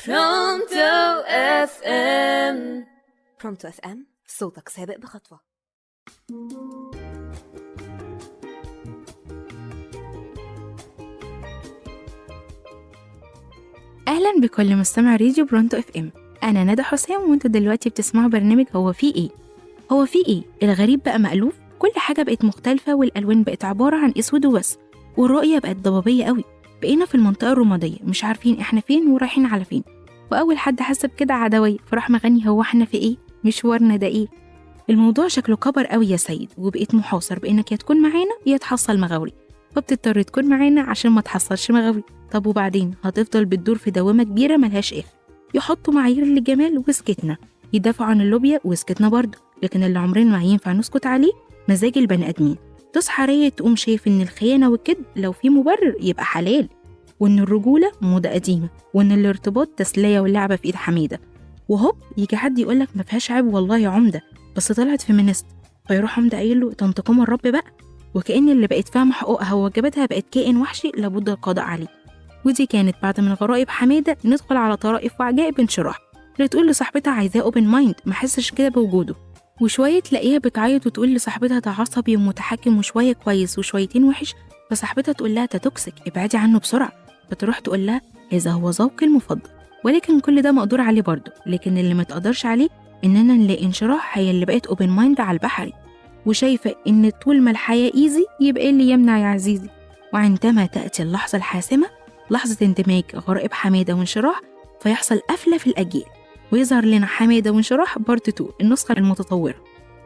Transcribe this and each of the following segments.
Pronto FM. Pronto FM، صوتك سابق بخطوة. اهلا بكل مستمع راديو برونتو FM. انا ندى حسام، وانتوا دلوقتي بتسمعوا برنامج هو في ايه. هو في ايه؟ الغريب بقى مألوف، كل حاجة بقت مختلفة، والالوان بقت عبارة عن اسود وبس، والرؤية بقت ضبابية قوي. بقينا في المنطقة الرمادية، مش عارفين احنا فين ورايحين على فين. واول حد حس بكده عدويه، فراح مغني هو احنا في ايه، مشوارنا ده ايه. الموضوع شكله كبر قوي يا سيد، وبقيت محاصر بانك يا تكون معانا يا تحصل مغاوري، فبتضطر تكون معانا عشان ما تحصلش مغاوري. طب وبعدين هتفضل بتدور في دوامة كبيرة ملهاش آخر. يحطوا معايير للجمال وسكتنا، يدافعوا عن اللوبيا وسكتنا برضه، لكن اللي عمرنا ما هينفع نسكت عليه مزاج البني آدمين. تصحى رايق تقوم شايف إن الخيانة والكذب لو في مبرر يبقى حلال، وإن الرجولة موضة قديمة، وإن الارتباط تسلية واللعبة في إيد حميدة. وهوب يجي حد يقولك ما فيهاش عيب والله يا عمدة، بس طلعت feminist، فيروح عمدة قايل له تنتقم الرب بقى، وكأن اللي بقت فاهمة حقوقها وواجباتها بقت كائن وحشي لابد القضاء عليه. ودي كانت بعد من غرائب حمادة ندخل على طرائف وعجائب انشراح، اللي تقول لصاحبتها عايزاه open mind ما حسش كده بوجوده، وشوية تلاقيها بتعيط وتقول لصاحبتها ده عصبي ومتحكم وشوية كويس وشويتين وحش، فصاحبتها تقول لها ده toxic ابعدي عنه بسرعة، فتروح تقول لها هذا هو ذوقي المفضل. ولكن كل ده مقدور عليه برضه، لكن اللي ما تقدرش عليه اننا نلاقي انشراح هي اللي بقت open mind على البحري، وشايفه ان طول ما الحياة easy يبقى إيه اللي يمنع يا عزيزي. وعندما تاتي اللحظة الحاسمة، لحظة اندماج غرائب حمادة وانشراح، فيحصل قفلة في الأجيال ويظهر لنا حمادة وانشراح part 2، النسخة المتطورة.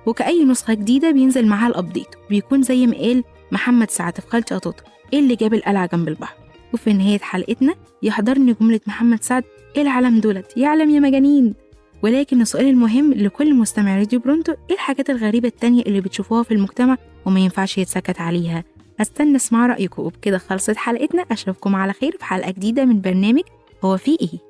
وكأي نسخة جديدة بينزل معاها ال update، بيكون زي ما قال محمد سعد في خالتي قطاطة، إيه اللي جاب القلعة جنب البحر. وفي نهاية حلقتنا يحضرني جملة محمد سعد، إيه العالم دولت يعلم يا مجانين. ولكن السؤال المهم لكل مستمع راديو برونتو، إيه الحاجات الغريبة التانية اللي بتشوفوها في المجتمع وما ينفعش يتسكت عليها؟ هستنى اسمع رأيكم. وبكده خلصت حلقتنا، أشوفكم على خير في حلقة جديدة من برنامج هو في إيه.